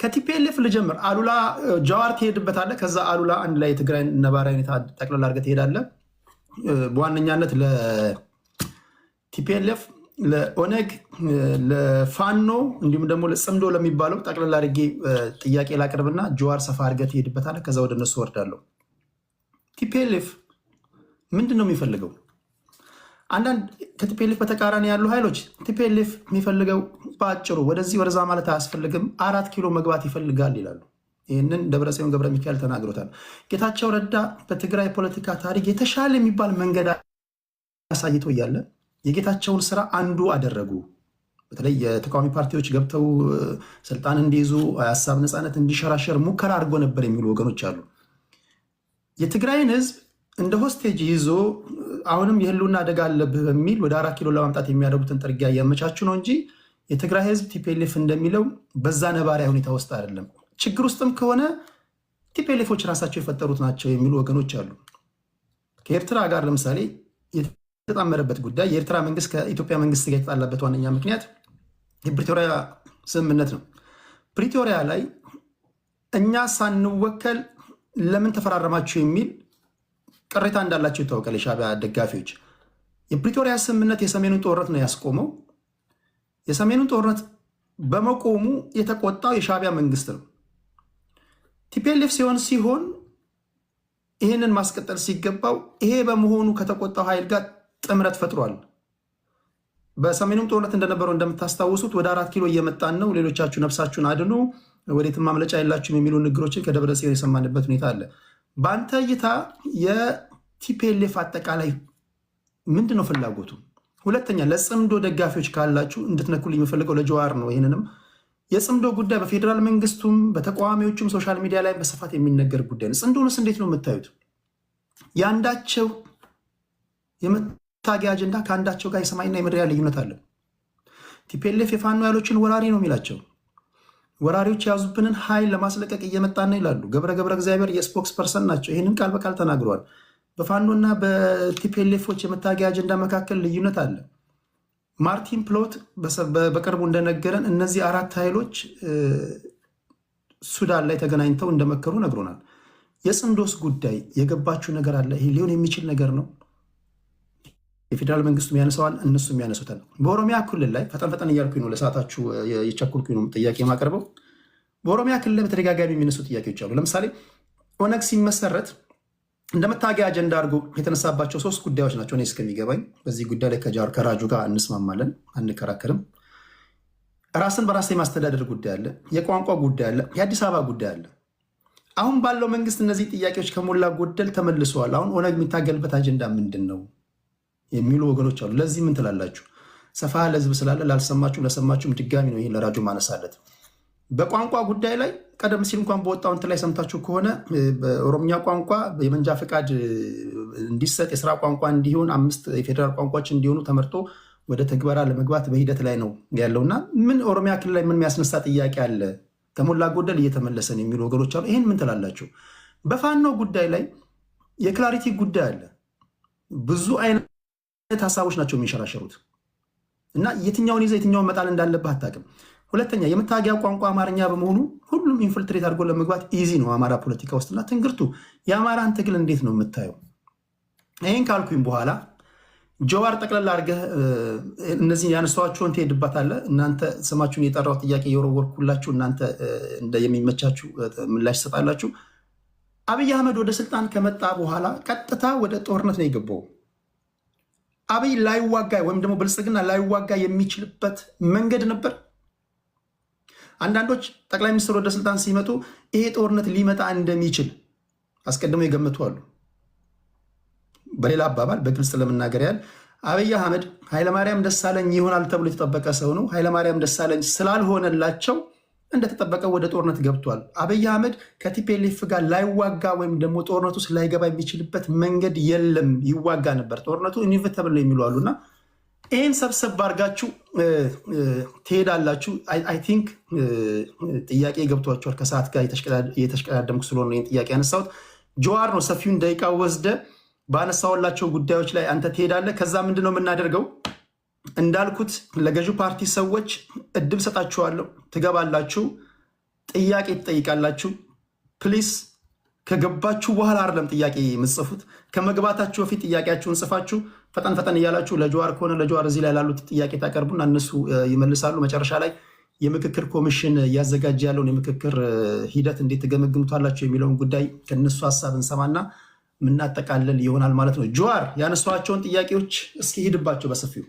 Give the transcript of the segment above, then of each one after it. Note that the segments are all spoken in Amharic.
ከ TPLF ልጀምር። አሉላ፣ ጀዋር ትሄድበታለህ። ከዛ አሉላ አንድ ላይ የትግራይ ነባራዊ ሁኔታ ጠቅላላ አድርገህ ትሄዳለህ። በዋነኛነት ለ TPLF፣ ለኦነግ፣ ለፋኖ እንዲሁም ደግሞ ለጽምዶ ለሚባለው ጠቅላላ አድርጌ ጥያቄ ላቅርብና ጀዋር ሰፋ አድርገህ ትሄድበታለህ። ከዛ ወደ እነሱ ወርዳለሁ። TPLF ምንድን ነው የሚፈልገው? አንዳንድ ከ TPLF በተቃራኒ ያሉ ኃይሎች TPLF የሚፈልገው በአጭሩ ወደዚህ ወደዛ ማለት አያስፈልግም፣ 4 ኪሎ መግባት ይፈልጋል ይላሉ። ይህንን ደብረጽዮን ገብረ ሚካኤል ተናግሮታል። ጌታቸው ረዳ በትግራይ ፖለቲካ ታሪክ የተሻለ የሚባል መንገድ አሳይቶ እያለ የጌታቸውን ስራ undo አደረጉ። በተለይ የተቃዋሚ ፓርቲዎች ገብተው ስልጣን እንዲይዙ፣ ሀሳብ ነፃነት እንዲሸራሸር ሙከራ አድርጎ ነበር የሚሉ ወገኖች አሉ። የትግራይን ህዝብ እንደ hostage ይዞ አሁንም የህልውና አደጋ አለብህ በሚል ወደ 4 ኪሎ ለማምጣት የሚያደርጉትን ጥርጊያ እያመቻቹ ነው እንጂ የትግራይ ህዝብ TPLF እንደሚለው በዛ ነባራዊ ሁኔታ ውስጥ አይደለም። ችግር ውስጥም ከሆነ TPLF ኦች ራሳቸው የፈጠሩት ናቸው የሚሉ ወገኖች አሉ። ከኤርትራ ጋር ለምሳሌ የተጣመረበት ጉዳይ፣ የኤርትራ መንግስት ከኢትዮጵያ መንግስት ጋር የተጣላበት ዋነኛ ምክንያት የፕሪቶሪያ ስምምነት ነው። ፕሪቶሪያ ላይ እኛ ሳንወከል ለምን ተፈራረማችሁ የሚል ቅሬታ እንዳላቸው ይታወቃል። የሻዕቢያ ደጋፊዎች የፕሪቶሪያ ስምምነት የሰሜኑን ጦርነት ነው ያስቆመው። የሰሜኑን ጦርነት በመቆሙ የተቆጣው የሻዕቢያ መንግስት ነው። TPLF ሲሆን ሲሆን ይህንን ማስቀጠል ሲገባው ይሄ በመሆኑ ከተቆጣው ኃይል ጋር ጥምረት ፈጥሯል። በሰሜኑም ጦርነት እንደነበረው እንደምታስታውሱት ወደ 4 ኪሎ እየመጣን ነው፣ ሌሎቻችሁ ነፍሳችሁን አድኑ፣ ወዴትም ማምለጫ የላችሁም የሚሉ ንግግሮችን ከደብረ ጽዮን የሰማንበት ሁኔታ አለ። በአንተ እይታ የ TPLF አጠቃላይ ምንድን ነው ፍላጎቱ? ሁለተኛ ለጽምዶ ደጋፊዎች ካላችሁ እንድትነኩልኝ የምፈልገው ለጀዋር ነው። ይህንንም የጽምዶ ጉዳይ በፌዴራል መንግስቱም በተቃዋሚዎቹም social media ላይ በስፋት የሚነገር ጉዳይ ነው። ጽምዶንስ እንዴት ነው የምታዩት? የአንዳቸው የመታገያ አጀንዳ ከአንዳቸው ጋር የሰማይና የምድር ልዩነት አለ። TPLF የፋኖ ኃይሎችን ወራሪ ነው የሚላቸው። ወራሪዎች የያዙብንን ኃይል ለማስለቀቅ እየመጣን ነው ይላሉ። ገብረ ገብረ እግዚአብሔር የ spokesperson ናቸው። ይህንን ቃል በቃል ተናግረዋል። በፋኖና በ TPLF ኦች የመታገያ አጀንዳ መካከል ልዩነት አለ። ማርቲን ፕሎት በቅርቡ እንደነገረን እነዚህ አራት ኃይሎች ሱዳን ላይ ተገናኝተው እንደመከሩ ነግሮናል። የጽምዶስ ጉዳይ የገባችሁ ነገር አለ? ይሄ ሊሆን የሚችል ነገር ነው። የፌዴራል መንግስቱም ያነሰዋል፣ እነሱም ያነሱታል። በኦሮሚያ ክልል ላይ ፈጠን ፈጠን እያልኩኝ ነው፣ ለሰዓታችሁ የቸኮልኩኝ ነው ጥያቄ የማቀርበው። በኦሮሚያ ክልል ላይ በተደጋጋሚ የሚነሱ ጥያቄዎች አሉ። ለምሳሌ ኦነግ ሲመሰረት እንደ መታገያ አጀንዳ አድርጎ የተነሳባቸው ሶስት ጉዳዮች ናቸው። እኔ እስከሚገባኝ በዚህ ጉዳይ ላይ ከራጁ ጋር እንስማማለን፣ አንከራከርም። ራስን በራስ የማስተዳደር ጉዳይ አለ፣ የቋንቋ ጉዳይ አለ፣ የአዲስ አበባ ጉዳይ አለ። አሁን ባለው መንግስት እነዚህ ጥያቄዎች ከሞላ ጎደል ተመልሰዋል። አሁን ኦነግ የሚታገልበት አጀንዳ ምንድን ነው የሚሉ ወገኖች አሉ። ለዚህ ምን ትላላችሁ? ሰፋ ለህዝብ ስላለ ላልሰማችሁም ለሰማችሁም ድጋሚ ነው ይህን ለራጁ ማነሳለት። በቋንቋ ጉዳይ ላይ ቀደም ሲል እንኳን በወጣው እንትን ላይ ሰምታችሁ ከሆነ በኦሮምኛ ቋንቋ የመንጃ ፈቃድ እንዲሰጥ፣ የስራ ቋንቋ እንዲሆን፣ አምስት የፌዴራል ቋንቋዎች እንዲሆኑ ተመርጦ ወደ ትግበራ ለመግባት በሂደት ላይ ነው ያለው እና ምን ኦሮሚያ ክልል ላይ ምን የሚያስነሳ ጥያቄ አለ? ከሞላ ጎደል እየተመለሰ ነው የሚሉ ወገኖች አሉ። ይህን ምን ትላላችሁ? በፋኖ ጉዳይ ላይ የ clarity ጉዳይ አለ። ብዙ አይነት ሀሳቦች ናቸው የሚንሸራሸሩት እና የትኛውን ይዘህ የትኛውን መጣል እንዳለብህ አታውቅም። ሁለተኛ የመታገያ ቋንቋ አማርኛ በመሆኑ ሁሉም infiltrate አድርጎ ለመግባት easy ነው አማራ ፖለቲካ ውስጥና ትንግርቱ የአማራን ትግል እንዴት ነው የምታየው? ይህን ካልኩኝ በኋላ ጀዋር ጠቅለል አድርገህ እነዚህን ያነሷቸውን ትሄድባታለህ። እናንተ ስማችሁን የጠራው ጥያቄ የወረወርኩላችሁ እናንተ የሚመቻችሁ ምላሽ ትሰጣላችሁ። አብይ አህመድ ወደ ስልጣን ከመጣ በኋላ ቀጥታ ወደ ጦርነት ነው የገባው። አብይ ላይዋጋ ወይም ደግሞ ብልጽግና ላይዋጋ የሚችልበት መንገድ ነበር። አንዳንዶች ጠቅላይ ሚኒስትር ወደ ስልጣን ሲመጡ ይሄ ጦርነት ሊመጣ እንደሚችል አስቀድመው የገመቱ አሉ። በሌላ አባባል በግልጽ ለመናገር ያህል አብይ አህመድ ኃይለማርያም ደሳለኝ ይሆናል ተብሎ የተጠበቀ ሰው ነው። ኃይለማርያም ደሳለኝ ስላልሆነላቸው እንደተጠበቀ ወደ ጦርነት ገብቷል። አብይ አህመድ ከ TPLF ጋር ላይዋጋ ወይም ደግሞ ጦርነቱ ውስጥ ላይገባ የሚችልበት መንገድ የለም። ይዋጋ ነበር። ጦርነቱ inevitable ነው የሚሉ አሉና ይህን ሰብሰብ አድርጋችሁ ትሄዳላችሁ። I think ጥያቄ ገብቷቸዋል። ከሰዓት ጋር እየተሽቀዳደምኩ ስለሆነ ይህን ጥያቄ ያነሳሁት። ጀዋር ነው ሰፊውን ደቂቃ ወስደ ባነሳሁላቸው ጉዳዮች ላይ አንተ ትሄዳለህ። ከዛ ምንድን ነው የምናደርገው? እንዳልኩት ለገዢው ፓርቲ ሰዎች እድል ሰጣችኋለሁ፣ ትገባላችሁ። ጥያቄ ትጠይቃላችሁ። Please፣ ከገባችሁ በኋላ አይደለም ጥያቄ የምትጽፉት። ከመግባታችሁ በፊት ጥያቄያችሁን ጽፋችሁ ፈጠን ፈጠን እያላችሁ ለጀዋር ከሆነ ለጀዋር፣ እዚህ ላይ ላሉት ጥያቄ ታቀርቡና እነሱ ይመልሳሉ። መጨረሻ ላይ የምክክር ኮሚሽን እያዘጋጀ ያለውን የምክክር ሂደት እንዴት ትገመግሙታላችሁ የሚለውን ጉዳይ ከእነሱ ሀሳብ እንሰማና የምናጠቃልል ይሆናል ማለት ነው። ጀዋር፣ ያነሷቸውን ጥያቄዎች እስኪ ሂድባቸው በሰፊው።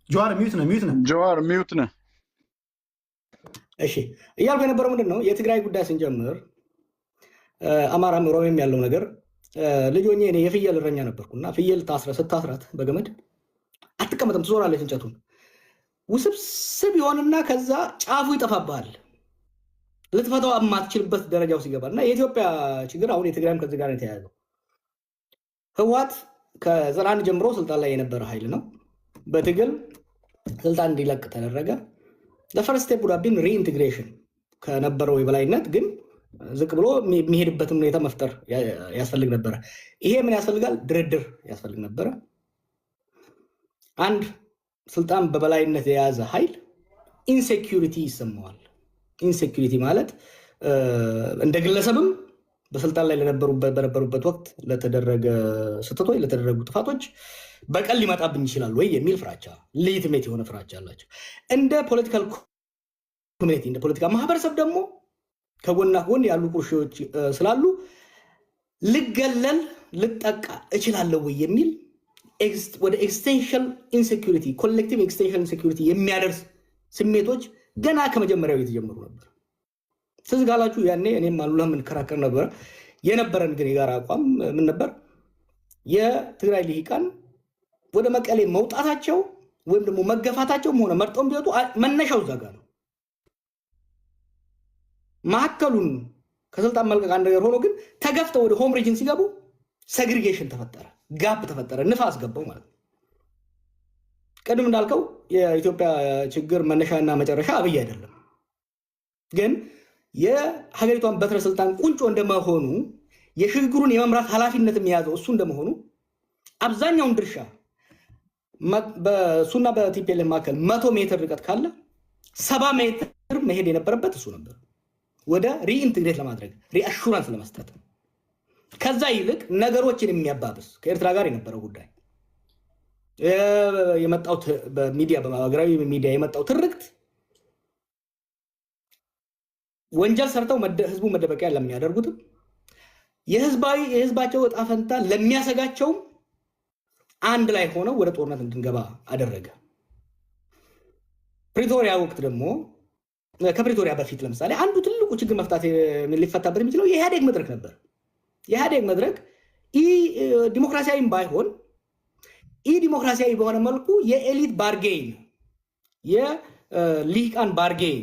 ጀዋር mute ነህ፣ mute ነህ። ጀዋር mute ነህ። እሺ፣ እያልኩ የነበረው ምንድን ነው? የትግራይ ጉዳይ ስንጀምር አማራም ኦሮሚያም ያለው ነገር፣ ልጅ ሆኜ እኔ የፍየል እረኛ ነበርኩ እና ፍየል ስታስራት በገመድ አትቀመጥም፣ ትዞራለች። እንጨቱን ውስብስብ ይሆንና ከዛ ጫፉ ይጠፋብሃል፣ ልትፈታው የማትችልበት ደረጃው ሲገባ። እና የኢትዮጵያ ችግር አሁን የትግራይም ከዚህ ጋር የተያያዘው ህወሓት ከ91 ጀምሮ ስልጣን ላይ የነበረ ኃይል ነው። በትግል ስልጣን እንዲለቅ ተደረገ። First step would have been reintegration፣ ከነበረው የበላይነት ግን ዝቅ ብሎ የሚሄድበትን ሁኔታ መፍጠር ያስፈልግ ነበረ። ይሄ ምን ያስፈልጋል? ድርድር ያስፈልግ ነበረ። አንድ ስልጣን በበላይነት የያዘ ኃይል insecurity ይሰማዋል። Insecurity ማለት እንደ ግለሰብም በስልጣን ላይ በነበሩበት ወቅት ለተደረገ ስህተቶች፣ ለተደረጉ ጥፋቶች በቀል ሊመጣብኝ ይችላል ወይ የሚል ፍራቻ፣ legitimate የሆነ ፍራቻ አላቸው። እንደ political community፣ እንደ ፖለቲካ ማህበረሰብ ደግሞ ከጎንና ጎን ያሉ ቁርሾዎች ስላሉ ልገለል፣ ልጠቃ እችላለሁ ወይ የሚል ወደ existential insecurity፣ collective existential insecurity የሚያደርስ ስሜቶች ገና ከመጀመሪያው የተጀመሩ ነበር። ትዝ ካላችሁ ያኔ እኔም አሉላ የምንከራከር ነበር። የነበረን ግን የጋራ አቋም ምን ነበር? የትግራይ ልሂቃን ወደ መቀሌ መውጣታቸው ወይም ደግሞ መገፋታቸውም ሆነ መርጠውም ቢወጡ መነሻው እዛ ጋር ነው። ማዕከሉን ከስልጣን መልቀቅ አንድ ነገር ሆኖ ግን ተገፍተው ወደ home region ሲገቡ segregation ተፈጠረ፣ gap ተፈጠረ፣ ንፋስ ገባው ማለት ነው። ቅድም እንዳልከው የኢትዮጵያ ችግር መነሻና መጨረሻ አብይ አይደለም። ግን የሀገሪቷን በትረ ስልጣን ቁንጮ እንደመሆኑ፣ የሽግግሩን የመምራት ኃላፊነት የያዘው እሱ እንደመሆኑ፣ አብዛኛውን ድርሻ በእሱና በ TPLF መካከል 100 ሜትር ርቀት ካለ 70 ሜትር መሄድ የነበረበት እሱ ነበር፣ ወደ reintegrate ለማድረግ፣ reassurance ለመስጠት። ከዛ ይልቅ ነገሮችን የሚያባብስ ከኤርትራ ጋር የነበረው ጉዳይ የመጣው፣ በሚዲያ፣ በሀገራዊ ሚዲያ የመጣው ትርክት ወንጀል ሰርተው ህዝቡ መደበቂያ ለሚያደርጉትም የህዝባቸው እጣ ፈንታ ለሚያሰጋቸውም አንድ ላይ ሆነው ወደ ጦርነት እንድንገባ አደረገ። ፕሪቶሪያ ወቅት ደግሞ፣ ከፕሪቶሪያ በፊት ለምሳሌ አንዱ ትልቁ ችግር መፍታት ሊፈታበት የሚችለው የኢህአዴግ መድረክ ነበር። የኢህአዴግ መድረክ ዲሞክራሲያዊም ባይሆን ኢ ዲሞክራሲያዊ በሆነ መልኩ የ elite bargain፣ የልሂቃን bargain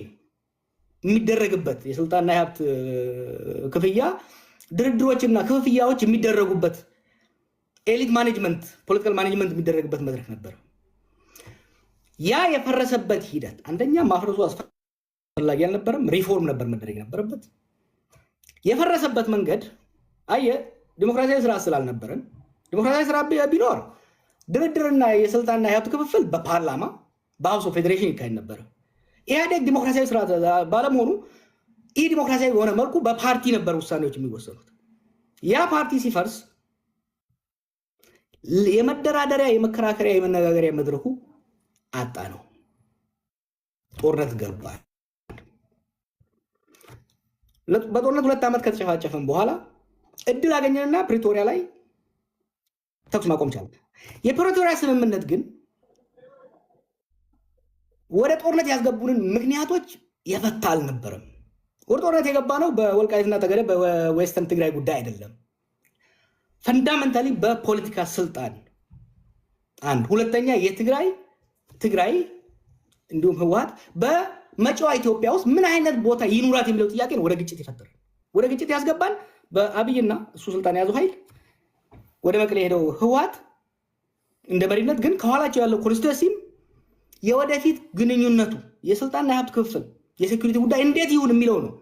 የሚደረግበት፣ የስልጣንና የሀብት ክፍያ ድርድሮችና ክፍፍያዎች የሚደረጉበት፣ elite management፣ political management የሚደረግበት መድረክ ነበር። ያ የፈረሰበት ሂደት አንደኛ ማፍረሱ አስፈላጊ አልነበረም፣ ሪፎርም ነበር መደረግ የነበረበት። የፈረሰበት መንገድ አየህ፣ ዲሞክራሲያዊ ስርዓት ስላልነበረን፣ ዲሞክራሲያዊ ስርዓት ቢኖር ድርድርና የስልጣንና የሀብት ክፍፍል በፓርላማ፣ በ House of Federation ይካሄድ ነበረ። ኢህአዴግ ዲሞክራሲያዊ ስርዓት ባለመሆኑ ኢ ዲሞክራሲያዊ በሆነ መልኩ በፓርቲ ነበር ውሳኔዎች የሚወሰኑት። ያ ፓርቲ ሲፈርስ የመደራደሪያ፣ የመከራከሪያ፣ የመነጋገሪያ መድረኩ አጣ ነው። ጦርነት ገባ። በጦርነት 2 ዓመት ከተጨፋጨፈን በኋላ እድል አገኘንና ፕሪቶሪያ ላይ ተኩስ ማቆም ቻለ። የፕሪቶሪያ ስምምነት ግን ወደ ጦርነት ያስገቡንን ምክንያቶች የፈታ አልነበረም። ወደ ጦርነት የገባ ነው በወልቃይትና ጠገዴ፣ በ western ትግራይ ጉዳይ አይደለም። Fundamentally በፖለቲካ ስልጣን አንድ፣ ሁለተኛ የትግራይ ትግራይ እንዲሁም ህወሓት በመጪዋ ኢትዮጵያ ውስጥ ምን አይነት ቦታ ይኑራት የሚለው ጥያቄ ነው ወደ ግጭት የፈጠረ፣ ወደ ግጭት ያስገባን። በአብይና እሱ ስልጣን የያዙ ኃይል ወደ መቀሌ የሄደው ህወሓት እንደ መሪነት ግን ከኋላቸው ያለው constituency ም የወደፊት ግንኙነቱ፣ የስልጣንና የሀብት ክፍፍል፣ የ security ጉዳይ እንዴት ይሁን የሚለው ነው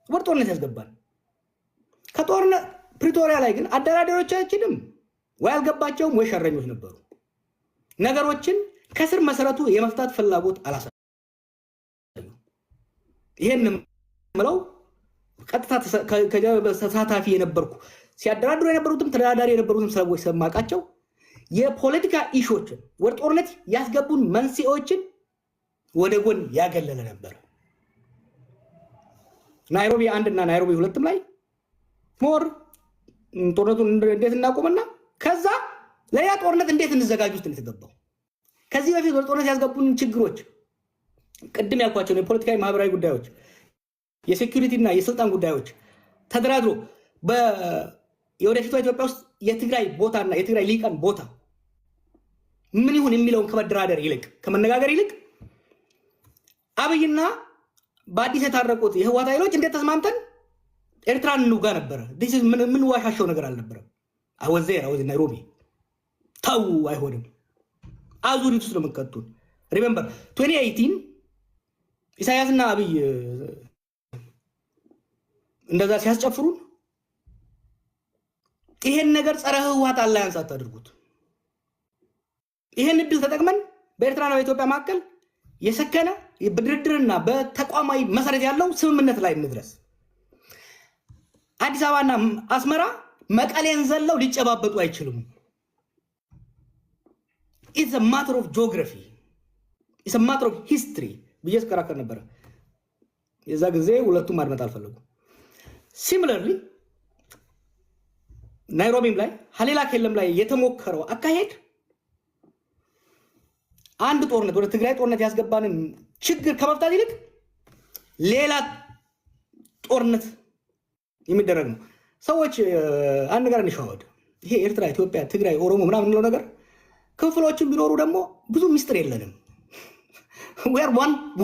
ወደ ጦርነት ያስገባል። ከጦርነት ፕሪቶሪያ ላይ ግን አደራዳሪዎቻችንም ወይ አልገባቸውም ወይ ሸረኞች ነበሩ። ነገሮችን ከስር መሰረቱ የመፍታት ፍላጎት አላሳዩም። ይሄን የምለው ቀጥታ ተሳታፊ የነበርኩ፣ ሲያደራድሩ የነበሩትም ተደራዳሪ የነበሩትም ሰዎች ስለማውቃቸው፣ የፖለቲካ issue ዎችን፣ ወደ ጦርነት ያስገቡን መንስኤዎችን ወደ ጎን ያገለለ ነበር። ናይሮቢ አንድ እና ናይሮቢ ሁለትም ላይ more ጦርነቱን እንዴት እናቁምና ከዛ ለሌላ ጦርነት እንዴት እንዘጋጅ ውስጥ ነው የተገባው። ከዚህ በፊት ወደ ጦርነት ያስገቡን ችግሮች፣ ቅድም ያልኳቸውን የፖለቲካዊ፣ ማህበራዊ ጉዳዮች፣ የ security እና የስልጣን ጉዳዮች ተደራድሮ የወደፊቷ ኢትዮጵያ ውስጥ የትግራይ ቦታና የትግራይ ሊቃን ቦታ ምን ይሁን የሚለውን ከመደራደር ይልቅ፣ ከመነጋገር ይልቅ፣ አብይና በአዲስ የታረቁት የህወሓት ኃይሎች እንዴት ተስማምተን ኤርትራን እንውጋ ነበረ። የምንዋሻሸው ነገር አልነበረም። I was there, I was in ናይሮቢ። ተው፣ አይሆንም፣ አዙሪት ውስጥ ነው የምትከቱን። Remember 2018 ኢሳያስና አብይ እንደዛ ሲያስጨፍሩን፣ ይሄን ነገር ጸረ ህወሓት alliance አታድርጉት። ይሄን እድል ተጠቅመን በኤርትራና በኢትዮጵያ መካከል የሰከነ፣ በድርድርና በተቋማዊ መሰረት ያለው ስምምነት ላይ እንድረስ። አዲስ አበባና አስመራ መቀሌን ዘለው ሊጨባበጡ አይችሉም። It's a matter of geography, it's a matter of history ብዬ ስከራከር ነበረ። የዛ ጊዜ ሁለቱም ማድመጥ አልፈለጉም። Similarly ናይሮቢም ላይ ሀሌላ ኬለም ላይ የተሞከረው አካሄድ አንድ ጦርነት፣ ወደ ትግራይ ጦርነት ያስገባንን ችግር ከመፍታት ይልቅ ሌላ ጦርነት የሚደረግ ነው። ሰዎች አንድ ነገር እንሸዋወድ። ይሄ ኤርትራ፣ ኢትዮጵያ፣ ትግራይ፣ ኦሮሞ ምናምን የምንለው ነገር ክፍሎችን ቢኖሩ ደግሞ ብዙ ሚስጥር የለንም። We're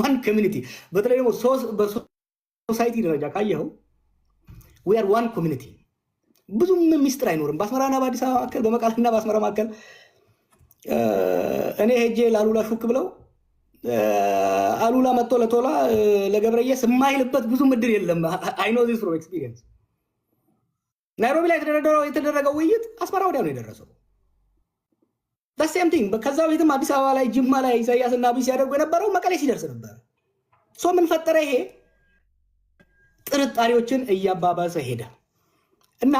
one community። በተለይ ደግሞ በ society ደረጃ ካየኸው we're one community። ብዙም ሚስጥር አይኖርም። በአስመራና በአዲስ አበባ መካከል፣ በመቀሌና በአስመራ መካከል እኔ ሄጄ ለአሉላ ሹክ ብለው አሉላ መጥቶ ለቶላ ለገብረየስ የማይልበት ብዙ ምድር የለም። I know this from experience። ናይሮቢ ላይ የተደረገው ውይይት አስመራ ወዲያ ነው የደረሰው። Same thing ከዛ በፊትም አዲስ አበባ ላይ፣ ጅማ ላይ ኢሳያስ እና አብይ ሲያደርጉ የነበረው መቀሌ ሲደርስ ነበር። So ምን ፈጠረ? ይሄ ጥርጣሬዎችን እያባባሰ ሄደ እና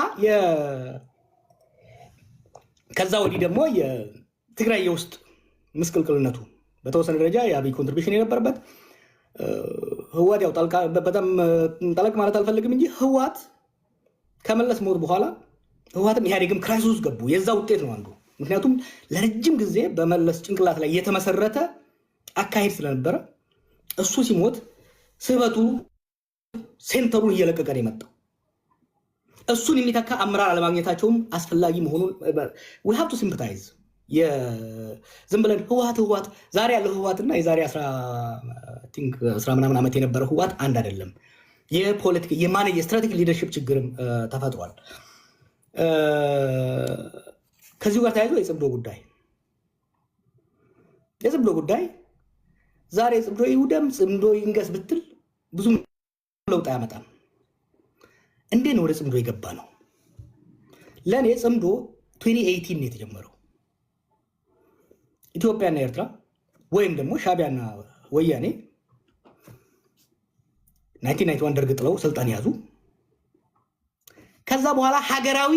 ከዛ ወዲህ ደግሞ የትግራይ የውስጥ ምስቅልቅልነቱ በተወሰነ ደረጃ የአብይ contribution የነበረበት፣ ህወሓት ያው በጣም ጠለቅ ማለት አልፈልግም እንጂ ህወሓት ከመለስ ሞት በኋላ ህወሓትም ኢህአዴግም crisis ውስጥ ገቡ። የዛ ውጤት ነው አንዱ። ምክንያቱም ለረጅም ጊዜ በመለስ ጭንቅላት ላይ የተመሰረተ አካሄድ ስለነበረ እሱ ሲሞት ስበቱ center ኡን እየለቀቀ ነው የመጣው። እሱን የሚተካ አመራር አለማግኘታቸውም አስፈላጊ መሆኑን we have to sympathize። ዝም ብለን ህወሓት ህወሓት፣ ዛሬ ያለው ህወሓትና የዛሬ 10 ምናምን ዓመት የነበረው ህወሓት አንድ አይደለም። የፖለቲካ የ strategic leadership ችግርም ተፈጥሯል። ከዚሁ ጋር ተያይዞ የጽምዶ ጉዳይ ዛሬ ጽምዶ ይውደም ጽምዶ ይንገስ ብትል ብዙም ለውጥ አያመጣም። እንዴት ነው ወደ ጽምዶ የገባነው? ለእኔ ጽምዶ 2018 ነው የተጀመረው። ኢትዮጵያና ኤርትራ ወይም ደግሞ ሻቢያና ወያኔ 1991 ደርግ ጥለው ስልጣን ያዙ። ከዛ በኋላ ሀገራዊ፣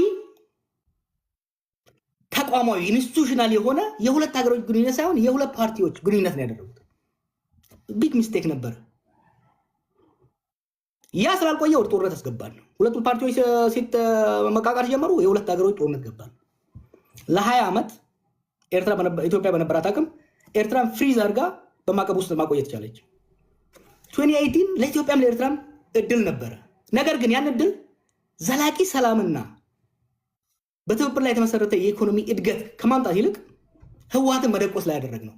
ተቋማዊ፣ institutional የሆነ የሁለት ሀገሮች ግንኙነት ሳይሆን የሁለት ፓርቲዎች ግንኙነት ነው ያደረጉት። Big mistake ነበር። ያ ስላልቆየ ወደ ጦርነት አስገባን። ሁለቱ ፓርቲዎች መቃቃር ሲጀመሩ የሁለት ሀገሮች ጦርነት ገባን። ለ20 ዓመት ኢትዮጵያ በነበራት አቅም ኤርትራን freeze አድርጋ በማዕቀብ ውስጥ ማቆየት ቻለች። 2018 ለኢትዮጵያም ለኤርትራም እድል ነበረ። ነገር ግን ያን እድል ዘላቂ ሰላምና በትብብር ላይ የተመሰረተ የኢኮኖሚ እድገት ከማምጣት ይልቅ ህወሓትን መደቆስ ላይ ያደረግነው።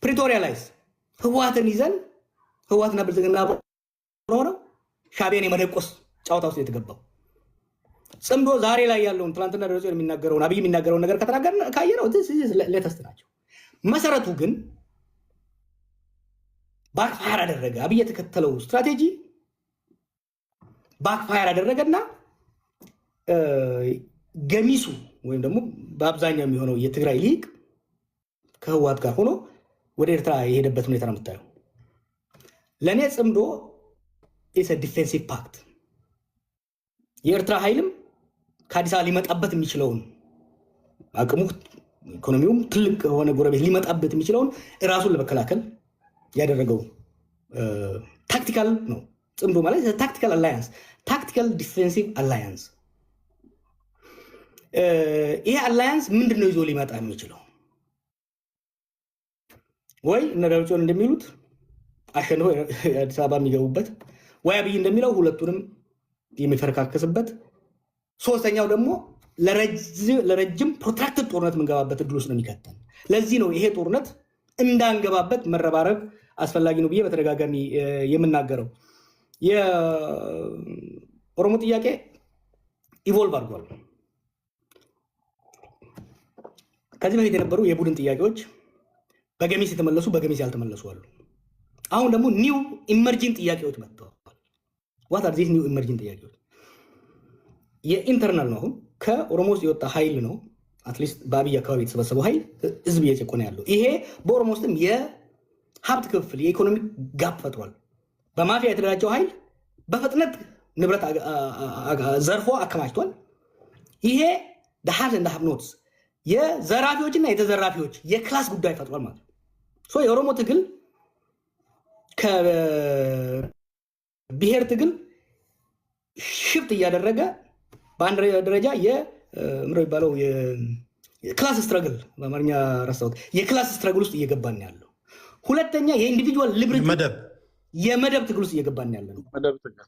ፕሪቶሪያ ላይስ ህወሓትን ይዘን፣ ህወሓትና ብልጽግና ሆነው ሻቢያን የመደቆስ ጨዋታ ውስጥ የተገባው። ጽምዶ ዛሬ ላይ ያለውን፣ ትናንትና ደብረጽዮን የሚናገረውን፣ አብይ የሚናገረውን ነገር ከተናገር ካየነው latest ናቸው። መሰረቱ ግን backfire አደረገ። አብይ የተከተለው strategy backfire አደረገና ገሚሱ ወይም ደግሞ በአብዛኛው የሚሆነው የትግራይ ሊቅ ከህወሓት ጋር ሆኖ ወደ ኤርትራ የሄደበት ሁኔታ ነው የምታየው። ለእኔ ጽምዶ is a defensive pact። የኤርትራ ኃይልም ከአዲስ አበባ ሊመጣበት የሚችለውን፣ አቅሙ ኢኮኖሚውም ትልቅ የሆነ ጎረቤት ሊመጣበት የሚችለውን እራሱን ለመከላከል ያደረገው tactical ነው። ጽምዶ ማለት tactical alliance፣ tactical defensive alliance። ይሄ alliance ምንድን ነው ይዞ ሊመጣ የሚችለው? ወይ እነ ደብረጽዮን እንደሚሉት አሸንፈው አዲስ አበባ የሚገቡበት፣ ወይ አብይ እንደሚለው ሁለቱንም የሚፈረካከስበት፣ ሶስተኛው ደግሞ ለረጅም protracted ጦርነት የምንገባበት እድል ውስጥ ነው የሚከተን። ለዚህ ነው ይሄ ጦርነት እንዳንገባበት መረባረብ አስፈላጊ ነው ብዬ በተደጋጋሚ የምናገረው። የኦሮሞ ጥያቄ evolve አድርጓል። ከዚህ በፊት የነበሩ የቡድን ጥያቄዎች በገሚስ የተመለሱ፣ በገሚስ ያልተመለሱ አሉ። አሁን ደግሞ new emerging ጥያቄዎች መጥተዋል። What are these new emerging ጥያቄዎች? የ internal ነው። አሁን ከኦሮሞ ውስጥ የወጣ ኃይል ነው። At least በአብይ አካባቢ የተሰበሰበው ኃይል ህዝብ እየጨቆነ ያለው፣ ይሄ በኦሮሞ ውስጥም የሀብት ክፍፍል፣ የኢኮኖሚ gap ፈጥሯል። በማፊያ የተደራጀው ኃይል በፍጥነት ንብረት ዘርፎ አከማችቷል። ይሄ the haves and have nots፣ የዘራፊዎችና የተዘራፊዎች የ class ጉዳይ ፈጥሯል ማለት ነው። So የኦሮሞ ትግል ከብሔር ትግል shift እያደረገ በአንድ ደረጃ ምንድን ነው የሚባለው የ class struggle፣ በአማርኛ ረሳሁት፣ የ class struggle ውስጥ እየገባን ያለው። ሁለተኛ የ individual liberty መደብ የመደብ ትግል ውስጥ እየገባን ያለ ነው። መደብ ትግል።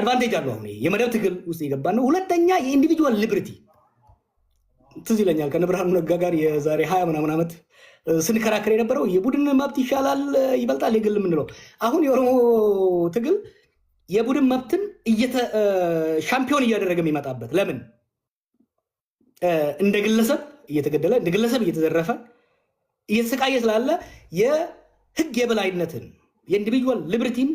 Advantage አለው። አሁን የመደብ ትግል ውስጥ እየገባን ነው። ሁለተኛ የ individual liberty። ትዝ ይለኛል ከነብርሃኑ ነጋ ጋር የዛሬ 20 ምናምን ዓመት ስንከራከር የነበረው የቡድን መብት ይሻላል፣ ይበልጣል የግል የምንለው። አሁን የኦሮሞ ትግል የቡድን መብትን ሻምፒዮን እያደረገ የሚመጣበት፣ ለምን እንደ ግለሰብ እየተገደለ፣ እንደ ግለሰብ እየተዘረፈ፣ እየተሰቃየ ስላለ የህግ የበላይነትን፣ የ individual liberty ን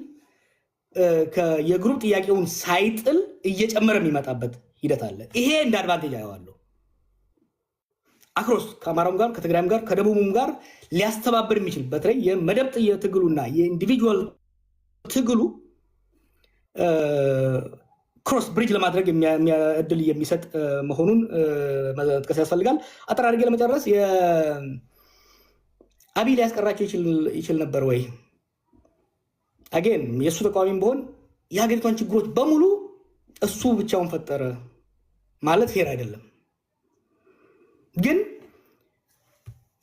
የ group ጥያቄውን ሳይጥል እየጨመረ የሚመጣበት ሂደት አለ። ይሄ እንደ advantage አየዋለሁ። Across ከአማራውም ጋር፣ ከትግራይም ጋር፣ ከደቡቡም ጋር ሊያስተባብር የሚችል፣ በተለይ የመደብ ትግሉና የ individual ትግሉ cross bridge ለማድረግ እድል የሚሰጥ መሆኑን መጥቀስ ያስፈልጋል። አጠር አድርጌ ለመጨረስ፣ አብይ ሊያስቀራቸው ይችል ነበር ወይ? Again የእሱ ተቃዋሚም ብሆን የሀገሪቷን ችግሮች በሙሉ እሱ ብቻውን ፈጠረ ማለት fair አይደለም። ግን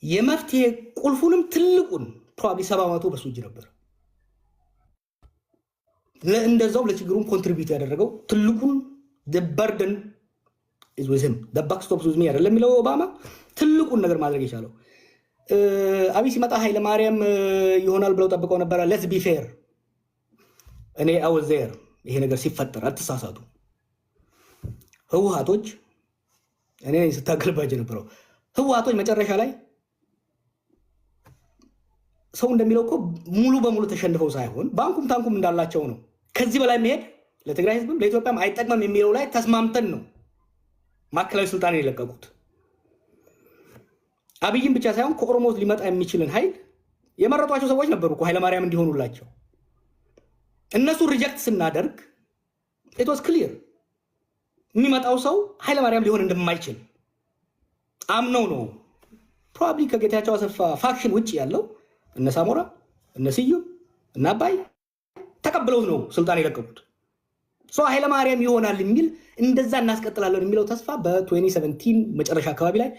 የመፍትሄ ቁልፉንም ትልቁን probably 70% በሱ እጅ ነበር። እንደዛውም ለችግሩም contribute ያደረገው ትልቁን burden፣ "buck stops with me" አይደለም የሚለው ኦባማ፣ ትልቁን ነገር ማድረግ የቻለው። አብይ ሲመጣ ኃይለማርያም ይሆናል ብለው ጠብቀው ነበረ። Let's be fair፣ እኔ I was there ይሄ ነገር ሲፈጠር፣ አትሳሳቱ። ህወሀቶች፣ እኔ ስታገልባቸው የነበረው ህወሀቶች መጨረሻ ላይ ሰው እንደሚለው እኮ ሙሉ በሙሉ ተሸንፈው ሳይሆን ባንኩም ታንኩም እንዳላቸው ነው። ከዚህ በላይ መሄድ ለትግራይ ህዝብም ለኢትዮጵያም አይጠቅመም የሚለው ላይ ተስማምተን ነው ማዕከላዊ ስልጣን የለቀቁት። አብይም ብቻ ሳይሆን ከኦሮሞ ሊመጣ የሚችልን ኃይል የመረጧቸው ሰዎች ነበሩ እኮ ኃይለማርያም እንዲሆኑላቸው። እነሱ reject ስናደርግ it was clear የሚመጣው ሰው ኃይለማርያም ሊሆን እንደማይችል አምነው ነው። Probably ከጌታቸው አሰፋ faction ውጭ ያለው እነ ሳሞራ፣ እነ ስዩም፣ እነ አባይ ተቀብለውት ነው ስልጣን የለቀቁት። So ኃይለማርያም ይሆናል የሚል፣ እንደዛ እናስቀጥላለን የሚለው ተስፋ በ2017 መጨረሻ አካባቢ ላይ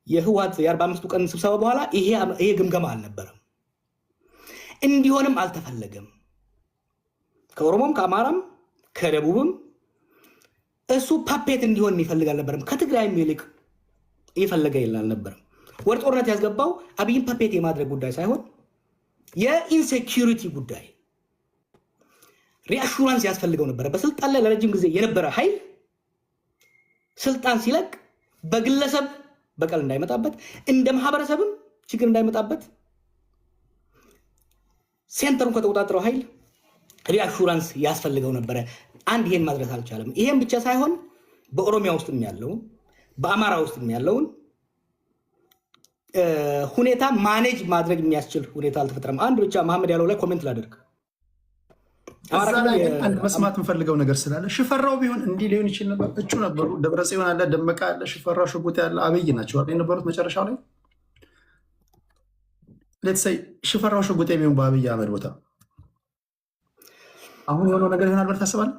የህወሓት የ45ቱ ቀን ስብሰባ በኋላ ይሄ ግምገማ አልነበረም። እንዲሆንም አልተፈለገም። ከኦሮሞም፣ ከአማራም፣ ከደቡብም እሱ puppet እንዲሆን የሚፈልግ አልነበረም። ከትግራይም ይልቅ እየፈለገ አልነበረም። ወደ ጦርነት ያስገባው አብይን puppet የማድረግ ጉዳይ ሳይሆን የ insecurity ጉዳይ reassurance ያስፈልገው ነበረ። በስልጣን ላይ ለረጅም ጊዜ የነበረ ኃይል ስልጣን ሲለቅ በግለሰብ በቀል እንዳይመጣበት፣ እንደ ማህበረሰብም ችግር እንዳይመጣበት center ኡን ከተቆጣጠረው ኃይል reassurance ያስፈልገው ነበረ። አንድ ይሄን ማድረስ አልቻለም። ይሄን ብቻ ሳይሆን በኦሮሚያ ውስጥም ያለውን፣ በአማራ ውስጥም ያለውን ሁኔታ manage ማድረግ የሚያስችል ሁኔታ አልተፈጠረም። አንድ ብቻ መሐመድ ያለው ላይ comment ላደርግ። እዛ ላይ ግን አንድ መስማት የምፈልገው ነገር ስላለ፣ ሽፈራው ቢሆን እንዲህ ሊሆን ይችል ነበር። እጩ ነበሩ። ደብረጽዮን አለ፣ ደመቀ አለ፣ ሽፈራው ሽጉጤ አለ፣ አብይ ናቸው የነበሩት መጨረሻው ላይ። Let's say ሽፈራው ሽጉጤ ቢሆን በአብይ አህመድ ቦታ አሁን የሆነው ነገር ይሆናል ብለህ ታስባለህ?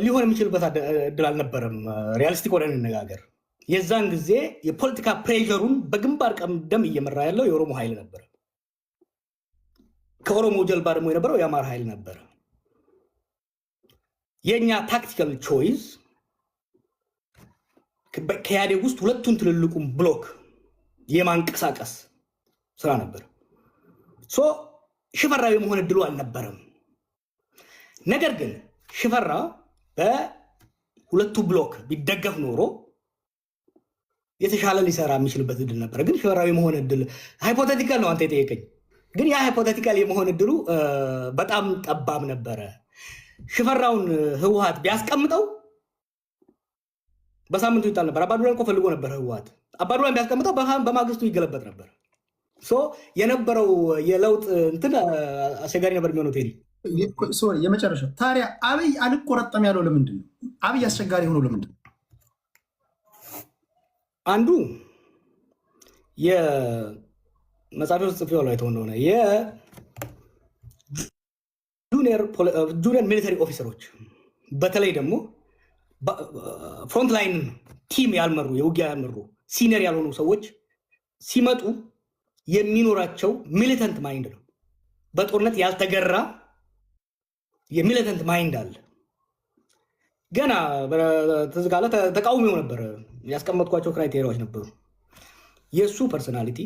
ሊሆን የሚችልበት እድል አልነበረም። Realistic ሆነን እንነጋገር። የዛን ጊዜ የፖለቲካ pressure ኡን በግንባር ቀደም እየመራ ያለው የኦሮሞ ኃይል ነበር። ከኦሮሞ ጀርባ ደግሞ የነበረው የአማራ ኃይል ነበር። የእኛ tactical choice ከኢህአዴግ ውስጥ ሁለቱን ትልልቁን block የማንቀሳቀስ ስራ ነበር። So ሽፈራው የመሆን እድሉ አልነበረም። ነገር ግን ሽፈራ በሁለቱ block ቢደገፍ ኖሮ የተሻለ ሊሰራ የሚችልበት እድል ነበረ። ግን ሽፈራው የመሆን እድል hypothetical ነው አንተ የጠየቀኝ። ግን ያ hypothetical የመሆን እድሉ በጣም ጠባብ ነበረ። ሽፈራውን ህወሀት ቢያስቀምጠው በሳምንቱ ይጣል ነበር። አባዱላን እኮ ፈልጎ ነበር ህወሀት። አባዱላን ቢያስቀምጠው በማግስቱ ይገለበጥ ነበር። So የነበረው የለውጥ እንትን አስቸጋሪ ነበር የሚሆነው፣ ቴዲ። Sorry፣ የመጨረሻው። ታዲያ አብይ አልቆረጠም ያለው ለምንድን ነው? አብይ አስቸጋሪ የሆነው ለምንድን ነው? አንዱ የመጽሐፌ ውስጥ ጽፌዋለሁ፣ አይተው እንደሆነ፣ የ junior military officer ኦች፣ በተለይ ደግሞ front line team ያልመሩ፣ የውጊያ ያልመሩ፣ senior ያልሆኑ ሰዎች ሲመጡ የሚኖራቸው militant mind ነው። በጦርነት ያልተገራ የ militant mind አለ። ገና ትዝ ካለ ተቃውሚው ነበር። ያስቀመጥኳቸው criteria ዎች ነበሩ። የእሱ personality፣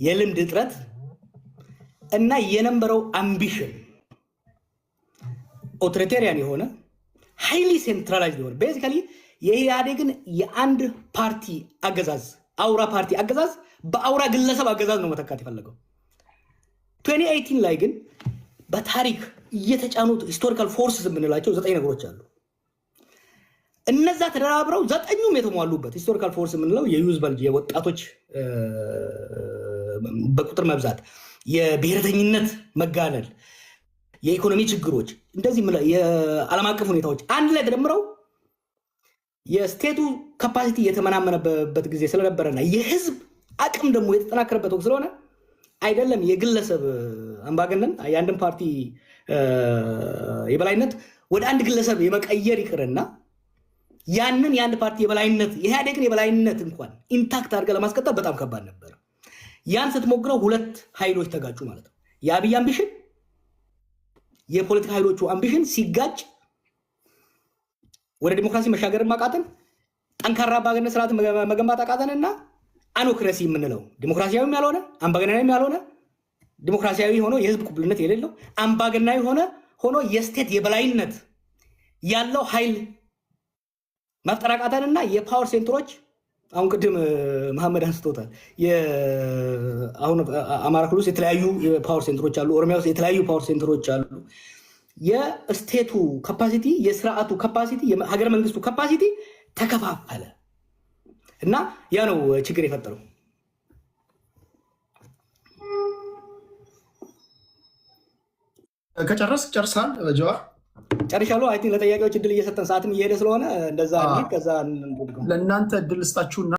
የልምድ እጥረት እና የነበረው ambition authoritarian የሆነ፣ highly centralized የሆነ፣ basically የኢህአዴግን የአንድ ፓርቲ አገዛዝ፣ አውራ ፓርቲ አገዛዝ በአውራ ግለሰብ አገዛዝ ነው መተካት የፈለገው። 2018 ላይ ግን በታሪክ እየተጫኑት historical forces የምንላቸው ዘጠኝ ነገሮች አሉ። እነዛ ተደራብረው ዘጠኙም የተሟሉበት historical force የምንለው የ youth bulge፣ የወጣቶች በቁጥር መብዛት፣ የብሔረተኝነት መጋነል፣ የኢኮኖሚ ችግሮች፣ እንደዚህ የዓለም አቀፍ ሁኔታዎች አንድ ላይ ተደምረው የ state ኡ capacity የተመናመነበት ጊዜ ስለነበረና የህዝብ አቅም ደግሞ የተጠናከረበት ወቅት ስለሆነ፣ አይደለም የግለሰብ አምባገነን የአንድን ፓርቲ የበላይነት ወደ አንድ ግለሰብ የመቀየር ይቅርና ያንን የአንድ ፓርቲ የበላይነት፣ የኢህአዴግን የበላይነት እንኳን intact አድርገህ ለማስቀጠል በጣም ከባድ ነበር። ያን ስትሞክረው ሁለት ኃይሎች ተጋጩ ማለት ነው። የአብይ ambition፣ የፖለቲካ ኃይሎቹ ambition ሲጋጭ ወደ ዲሞክራሲ መሻገርን አቃተን፣ ጠንካራ አምባገነን ስርዓት መገንባት አቃተን እና anocracy የምንለው ዲሞክራሲያዊም ያልሆነ፣ አምባገነናዊም ያልሆነ፣ ዲሞክራሲያዊ ሆኖ የህዝብ ቅቡልነት የሌለው፣ አምባገነናዊ ሆነ ሆኖ የ state የበላይነት ያለው ኃይል መፍጠር አቃተንና የ power center ኦች፣ አሁን ቅድም መሐመድ አንስቶታል። አሁን አማራ ክልል ውስጥ የተለያዩ የ power center ኦች አሉ። ኦሮሚያ ውስጥ የተለያዩ power center ኦች አሉ። የ state ኡ capacity፣ የስርዓቱ capacity፣ የሀገረ መንግስቱ capacity ተከፋፈለ እና ያ ነው ችግር የፈጠረው። ከጨረስክ ጨርሰሃል ጀዋር? ጨርሻለሁ። I think ለጠያቂዎች እድል እየሰጠን ሰዓትም እየሄደ ስለሆነ እንደዛ። ከዛ ለእናንተ እድል ስጣችሁና